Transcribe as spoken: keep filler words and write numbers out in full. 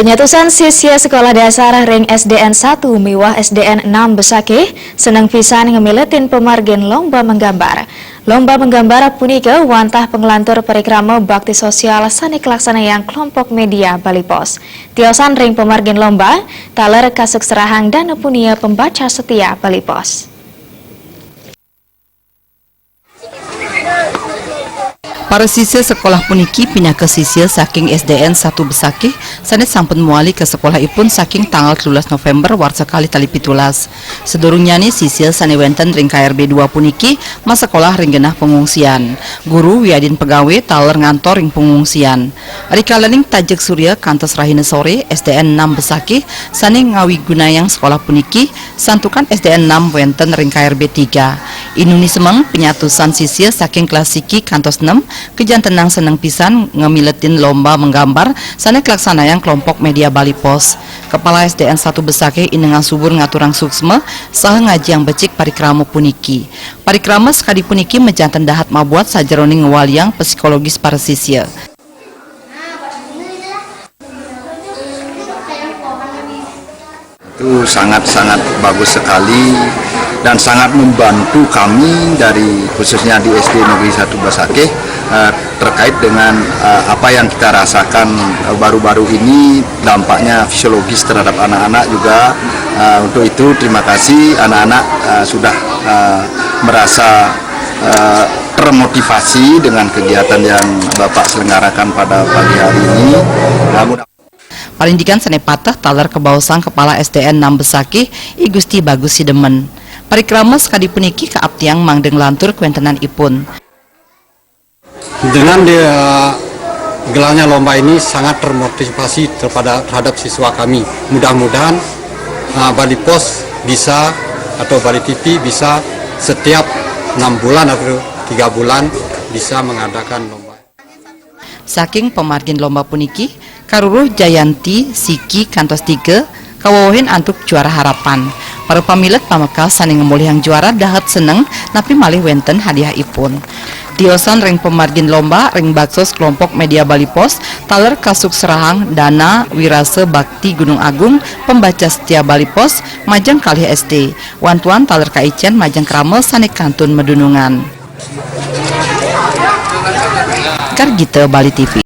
Penyatusan sisya sekolah dasar ring S D N satu miwah S D N enam Besakih seneng pisan ngamiletin pamargin lomba menggambar. Lomba menggambar punika wantah panglantur parikrama bakti sosial sane kalaksanayang kelompok media Bali Pos. Tiosan ring pamargin lomba, taler kasukserahang dana punia pembaca setia Bali Pos. Para sisya sekolah puniki pinaka sisya saking S D N satu Besakih sane sampun mawali ka sekolahipun saking tanggal telulas November warsa kalih tali pitulas. Sadurungnyane sisya sane wenten ring K R B dua puniki masekolah ring genah pangungsian. Guru wiadin pegawe taler ngantor ring pangungsian. Rikalaning tajek surya kantos rahina sore, S D N enam Besakih sane ngawigunayang sekolah puniki, santukan S D N enam wenten ring K R B tiga. Inuni semeng, penyatusan sisya saking kelas siki kantos enam kajantenang seneng pisan ngamiletin lomba menggambar sane kalaksanayang kelompok media Bali Pos. Kepala S D N satu Besakih inengang subur ngaturang suksma saha ngajiang becik parikrama puniki. Parikrama sakadi puniki majanten dahat mabuat sajeroning ngwaliang psikologis para sisya. Itu sangat-sangat bagus sekali dan sangat membantu kami dari, khususnya di S D Negeri satu Besakih, eh, terkait dengan, eh, apa yang kita rasakan, eh, baru-baru ini, dampaknya fisiologis terhadap anak-anak juga. Eh, untuk itu, terima kasih anak-anak, eh, sudah, eh, merasa, eh, termotivasi dengan kegiatan yang Bapak selenggarakan pada pagi hari ini. Nah, mudah- Parindikan sane pateh taler kabaosang Kepala S D N enam Besakih, I Gusti Bagus Sidemen. Parikrama sakadi puniki kaaptiang mangda nglantur kawentenanipun. Dengan digelarnya lomba ini sangat termotivasi terhadap siswa kami. Mudah-mudahan, uh, Bali Pos bisa atau Bali T V bisa setiap enam bulan atau tiga bulan bisa mengadakan lomba. Saking pamargin lomba puniki, karuruh Jayanti siki kantos tiga kawewehin antuk juara harapan. Para pamilet pamekas sane ngamolihang juara dahat seneng napi malih wenten hadiahipun. Tiosan ring pamargin lomba ring baksos kelompok media Bali Pos taler kasukserahang dana wirasa bakti Gunung Agung pembaca setia Bali Pos majeng kalih S D. Wantuan taler kaicen majeng krama sane kantun madunungan. Kargita Bali T V.